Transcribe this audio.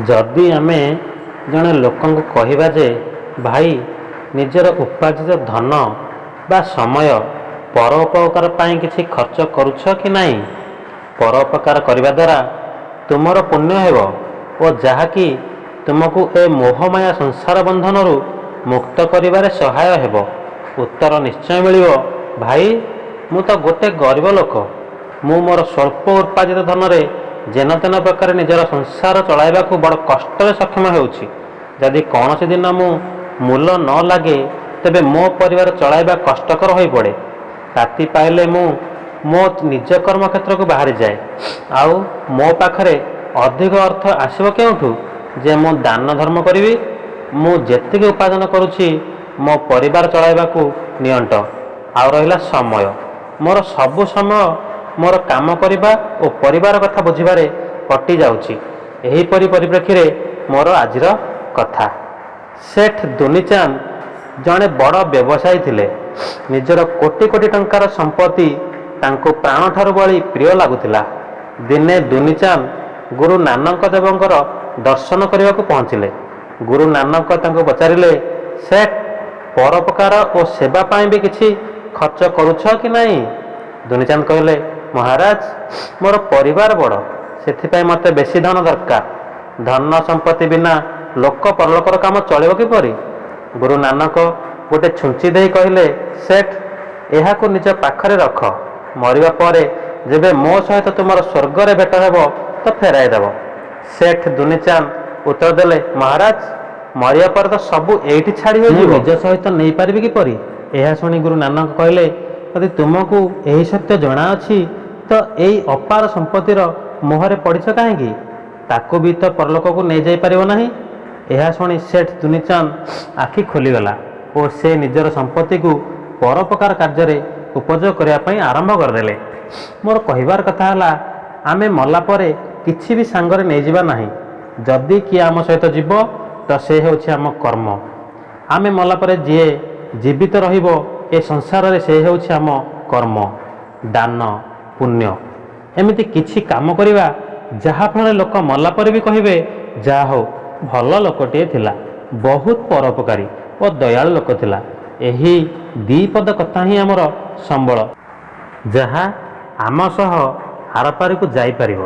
ଯଦି ଆମେ ଜଣେ ଲୋକଙ୍କୁ କହିବା ଯେ ଭାଇ, ନିଜର ଉପାର୍ଜିତ ଧନ ବା ସମୟ ପରୋପକାର ପାଇଁ କିଛି ଖର୍ଚ୍ଚ କରୁଛ କି ନାହିଁ? ପରୋପକାର କରିବା ଦ୍ୱାରା ତୁମର ପୁଣ୍ୟ ହେବ ଓ ଯାହାକି ତୁମକୁ ଏ ମୋହମାୟା ସଂସାର ବନ୍ଧନରୁ ମୁକ୍ତ କରିବାରେ ସହାୟ ହେବ। ଉତ୍ତର ନିଶ୍ଚୟ ମିଳିବ, ଭାଇ, ମୁଁ ତ ଗୋଟେ ଗରିବ ଲୋକ। ମୁଁ ମୋର ସ୍ୱଳ୍ପ ଉପାର୍ଜିତ ଧନରେ ଯେନତେନ ପ୍ରକାରେ ନିଜର ସଂସାର ଚଳାଇବାକୁ ବଡ଼ କଷ୍ଟରେ ସକ୍ଷମ ହେଉଛି। ଯଦି କୌଣସି ଦିନ ମୁଁ ମୂଲ ନ ଲାଗେ, ତେବେ ମୋ ପରିବାର ଚଳାଇବା କଷ୍ଟକର ହୋଇପଡ଼େ। ରାତି ପାଇଲେ ମୁଁ ମୋ ନିଜ କର୍ମକ୍ଷେତ୍ରକୁ ବାହାରିଯାଏ। ଆଉ ମୋ ପାଖରେ ଅଧିକ ଅର୍ଥ ଆସିବ କେଉଁଠୁ ଯେ ମୁଁ ଦାନ ଧର୍ମ କରିବି? ମୁଁ ଯେତିକି ଉପାର୍ଜନ କରୁଛି, ମୋ ପରିବାର ଚଳାଇବାକୁ ନିଅଣ୍ଟ। ଆଉ ରହିଲା ସମୟ, ମୋର ସବୁ ସମୟ ମୋର କାମ କରିବା ଓ ପରିବାର କଥା ବୁଝିବାରେ କଟିଯାଉଛି। ଏହିପରି ପରିପ୍ରେକ୍ଷୀରେ ମୋର ଆଜିର କଥା। ସେଠ ଦୁନିଚାନ୍ଦ ଜଣେ ବଡ଼ ବ୍ୟବସାୟୀ ଥିଲେ। ନିଜର କୋଟି କୋଟି ଟଙ୍କାର ସମ୍ପତ୍ତି ତାଙ୍କୁ ପ୍ରାଣଠାରୁ ବଳି ପ୍ରିୟ ଲାଗୁଥିଲା। ଦିନେ ଦୁନିଚାନ୍ଦ ଗୁରୁ ନାନକ ଦେବଙ୍କର ଦର୍ଶନ କରିବାକୁ ପହଞ୍ଚିଲେ। ଗୁରୁ ନାନକ ତାଙ୍କୁ ପଚାରିଲେ, ସେଠ, ପରୋପକାର ଓ ସେବା ପାଇଁ ବି କିଛି ଖର୍ଚ୍ଚ କରୁଛ କି ନାହିଁ? ଦୁନିଚାନ୍ଦ କହିଲେ, ମହାରାଜ, ମୋର ପରିବାର ବଡ଼, ସେଥିପାଇଁ ମୋତେ ବେଶୀ ଧନ ଦରକାର। ଧନ ସମ୍ପତ୍ତି ବିନା ଲୋକ ପରଲୋକର କାମ ଚଳିବ କିପରି? ଗୁରୁ ନାନକ ଗୋଟେ ଛୁଞ୍ଚି ଦେଇ କହିଲେ, ସେଠ, ଏହାକୁ ନିଜ ପାଖରେ ରଖ। ମରିବା ପରେ ଯେବେ ମୋ ସହିତ ତୁମର ସ୍ୱର୍ଗରେ ଭେଟ ହେବ ତ ଫେରାଇ ଦେବ। ସେଠ ଦୁନିଚାନ୍ଦ ଉତ୍ତର ଦେଲେ, ମହାରାଜ, ମରିବା ପରେ ତ ସବୁ ଏଇଠି ଛାଡ଼ି ହୋଇଯିବ, ନିଜ ସହିତ ନେଇପାରିବି କିପରି? ଏହା ଶୁଣି ଗୁରୁ ନାନକ କହିଲେ, ଯଦି ତୁମକୁ ଏହି ସତ୍ୟ ଜଣାଅଛି ତ ଏଇ ଅପାର ସମ୍ପତ୍ତିର ମୋହରେ ପଡ଼ିଛ କାହିଁକି? ତାକୁ ବି ତ ପରଲୋକକୁ ନେଇଯାଇ ପାରିବ ନାହିଁ। ଏହା ଶୁଣି ସେଠ ଦୁନିଚାନ୍ଦ ଆଖି ଖୋଲିଗଲା ଓ ସେ ନିଜର ସମ୍ପତ୍ତିକୁ ପରୋପକାର କାର୍ଯ୍ୟରେ ଉପଯୋଗ କରିବା ପାଇଁ ଆରମ୍ଭ କରିଦେଲେ। ମୋର କହିବାର କଥା ହେଲା, ଆମେ ମଲା ପରେ କିଛି ବି ସାଙ୍ଗରେ ନେଇଯିବା ନାହିଁ। ଯଦି କିଏ ଆମ ସହିତ ଯିବ ତ ସେ ହେଉଛି ଆମ କର୍ମ। ଆମେ ମଲା ପରେ ଯିଏ ଜୀବିତ ରହିବ ଏ ସଂସାରରେ, ସେ ହେଉଛି ଆମ କର୍ମ, ଦାନ, ପୁଣ୍ୟ। ଏମିତି କିଛି କାମ କରିବା, ଯାହାଫଳରେ ଲୋକ ମଲା ପରେ ବି କହିବେ, ଯାହା ହଉ, ଭଲ ଲୋକଟିଏ ଥିଲା, ବହୁତ ପରୋପକାରୀ ଓ ଦୟାଳୁ ଲୋକ ଥିଲା। ଏହି ଦି ପଦ କଥା ହିଁ ଆମର ସମ୍ବଳ, ଯାହା ଆମ ସହ ଆରପାରିକୁ ଯାଇପାରିବ।